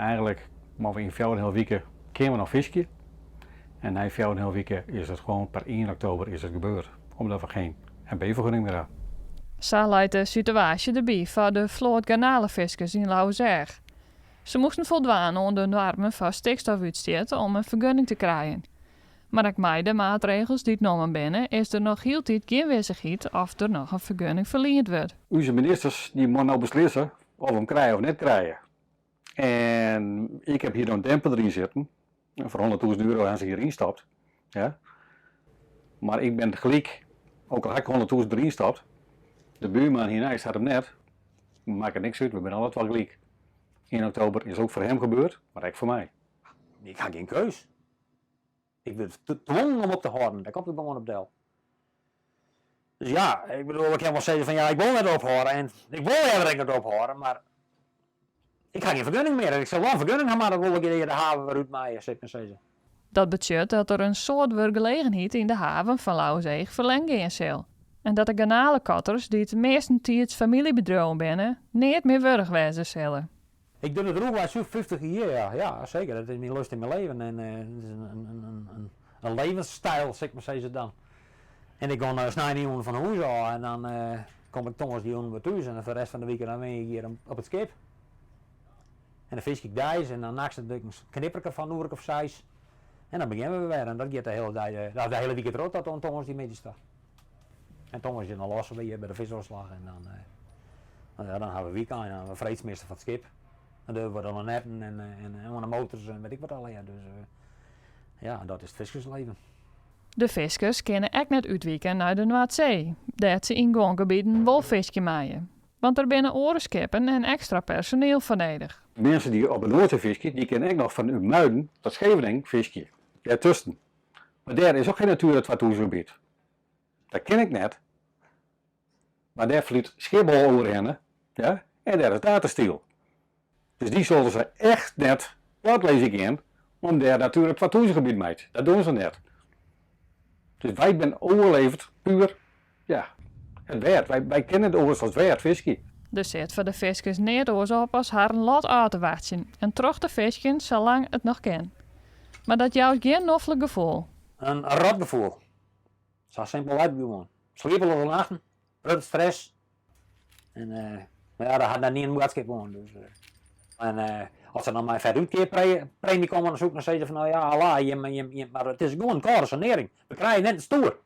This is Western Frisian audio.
Eigenlik moatte we yn 4,5 wike kinne we noch fiskje. En nei 4,5 wike is it gewoan per 1 oktober is it gebeurd. Omdat we geen MB-fergunning mear ha. Sa leit de situaasje derby foar de float garnalefiskers yn Lauwerseach. Se moasten foldwaan oan de noarmen foar stikstofútstjit om in fergunning te krijen. Mar ek mei de maatregels dy't nommen binne, is der noch hieltyd gjin wissichheid oft der noch in fergunning ferliend wurdt. Us ministers dy moatte no beslisse of we 'm krije of net krije. En ik heb hier dan demper deryn sitten. Foar 100.000 euro ha se hjir ynstapt. Ja. Mar ik bin gelyk, ook al ha ik 100.000 deryn stapt, de buurman hierneist hat him net. Makket niks út, we binne alle twa gelyk. 1 oktober is ook foar him gebeurd, mar ek foar my. Ik ha gjin keus. Ik wurd twongen om op te hâlden, dêr komt it gewoan op del. Dus ja, ik bedoel, ik kin wol sizze fan ja, ik wol net ophâlde en ik wol leaver ek net ophâlde, mar ik ha gjin fergunning mear en ik sil wol in fergunning ha moatte, wol ik hjir de haven wer út meie, sil ik mar sizze. Dat betsjut dat der in soad wurkgelegenheid yn de haven fan Lauwerseach ferlern gean sil en dat de garnalekotters, dy't meastentiids famyljebedriuwen binne, neat mear wurdich wêze sille. Ik doch it rûchwei sûnt 50 jier, ja. Ja, seker. Dat is myn lust yn myn leven en it is in in levensstyl, sil ik mar sizze dan. En ik gean sneinejûn fan hûs ôf en dan kom ik tongersdeijûn wer thús en foar de rest fan de wike dan wenje ik hjir op it skip. En dan fisk ik deis en dan nachts dan doch ik in knipperke fan in oerke of seis. En dan begjinne we wer en dat giet de hiele dei, de hiele wike troch tot oan tongersdeimiddei ta. En tongersdei dan losse we hjir by de fiskôfslach en dan, ja, dan hawwe we wykein, dan hawwe we freeds meastal fan it skip. Dan dogge we wat oan de netten en, en oan de motors en wit ik wat allegear. Dus ja, dat is it fiskersleven. De fiskers kinne ek net útwike nei de Noardsee, dêr't se yn guon gebieten wol fiskje meie. Want der binne oare skippen en ekstra personiel foar nedich. Minsken dy't op de Noardsee fiskje, dy kinne ek noch fan Muiden tot Scheveningen fiskje, dêrtusken. Mar dêr is ek gjin Natura 2000 gebiet. Dat kin ek net. Mar dêr fliet Schiphol oerhinne, ja, en dêr is Tata Steel. Dus dy solle se echt net platlizze gean om dêr Natura 2000 gebiet meitsje. Dat dogge se net. Dus wy binne oerleverd puer, ja, it wêd. Wy, wy kinne net oars as wêd fiskje. Der sit foar de fiskers neat oars op as harren lot ôf te wachtsjen en troch te fiskjen salang it noch kin. Mar dat jout gjin noflik gefoel. In rot gefoel. Sa simpel leit it gewoan. Sliepeleaze nachten, grutte stress. En mar ja, dêr hat net ien in boadskip oan. Dus, en as se dan mei in fet útkeappremje komme, dan soe ik noch sizze fan no ja, Allah, jim, jim, jim, mar it is gewoan in kâlde sanearring. We krije net in stoer.